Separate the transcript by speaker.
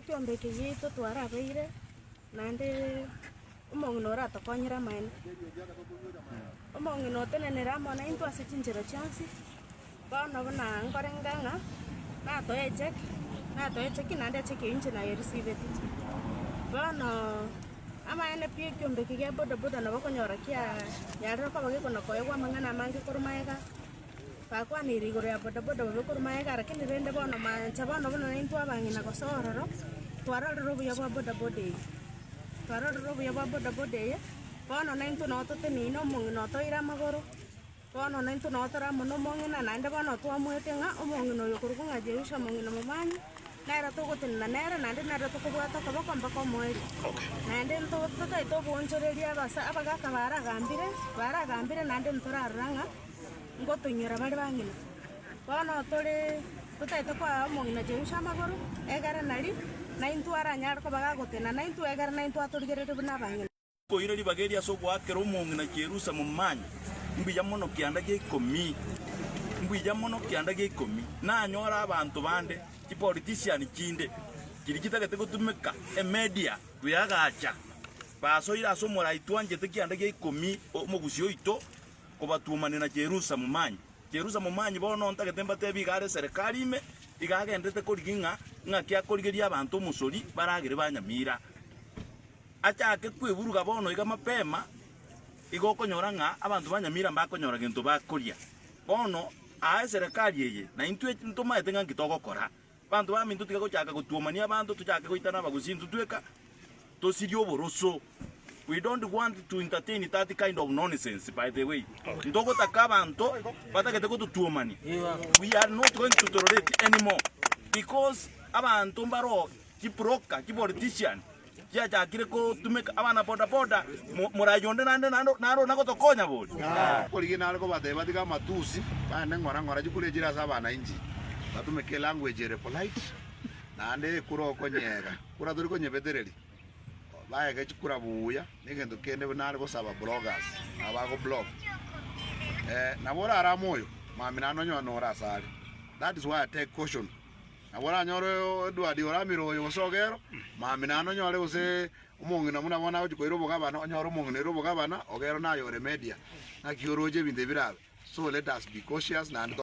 Speaker 1: Ekeombe eke giaito twarabeire, naende omong'ina oratokonyere amaene. Omong'ina otenenere amo naintwe ase chinchera chionsi, bono buna nkorenga ng'a natoe echeki, natoe echeki naende echeki eyio inche nayerisibeti. Bono amaene pi ekeombe eke gia bodaboda nabo okonyora kianyarire koba gekona koegwa amang'ana amange korwa magega. Bakwanire igoro ya bodaboda bobe korwa magega, lakini rende bono mancha bono buna naintwe abang'ina gose ororo, twarorire obuya bwa bodaboda eye. Twarorire obuya bwa bodaboda eye, bono naintwe noo toteneine omong'ina otoire amagoro, bono naintwe noo tore amo na omong'ina naende bono twamoete ng'a omong'ina oyo okorokwa ng'a Jerusha omong'ina momanyi. Nere togotenena nere, naende nere tokobwata okoboko mpaka omoerio. Naende nto totaete oboonchoreria abasa abagaka baragambire, baragambire naende ntorarora ng'a ngotoinyora bare bang'ina. Bono tore totaete koa omong'ina Jerusha amagoro, egere nari naintwe aranyare koba gagotenena naintwe, egere naintwe atorigererie buna abang'ina.
Speaker 2: Koira ribaga eri ase ogoakera omong'ina Jerusa momanyi, mbuya mono kianda gia ikomi, mbuya mono kianda gia ikomi. Nanyore abanto bande, chipolitician chinde, chiria chitagete gotumeka emedia koyagacha, basoire ase omorai twanchete kianda gia ikomi omogusii oito kobatuomanera Jerusa momanyi. Jerusa momanyi bono ntagete mbatebi iga are eserekari ime, iga agenderete korigia ng'a ng'aki akorigeria abanto omosori baragere ba Nyamira. Achake kweburuga bono iga mapema, igo okonyora ng'a abanto ba Nyamira mbakonyora gento bakoria. Bono aa eserekari eye, na intwe ntomaete ng'a nki togokora. Abanto baminto tiga gochaka gotuomania abanto, tochake goitana abagusii intwe tweka, tosirie oboroso. We don't want to entertain that kind of nonsense by the way. Ntogotaka abanto batagete gototuomania. We are not going to tolerate anymore because abanto mbaro chibroker, chipolitician, chiachakire gotumeka abana boda boda, morayi onde naende naro ona gotokonya bori?
Speaker 3: Okorigia nare kobatebia batige amatusi, bagende ng'ora ng'ora chikura echire ase abanainchi, batumeke elanguage ere polite, naende ekura okonyega, kura tori konyebetereria, baege chikura buya, na egento kende buna nare gosaba bloggers, aba bago blog, nabo orarame oyo, mambia naende onyore nore asare, that is why I take caution. Nabo oranyore Edward oramire oyo gose Ogero, mambia naende onyore gose omong'ina buna bono agochia koira obogabana, onyore omong'ina oire obogabana, Ogero naye ore media. Naki oroche ebinto ebi birabe. So let us be cautious naende.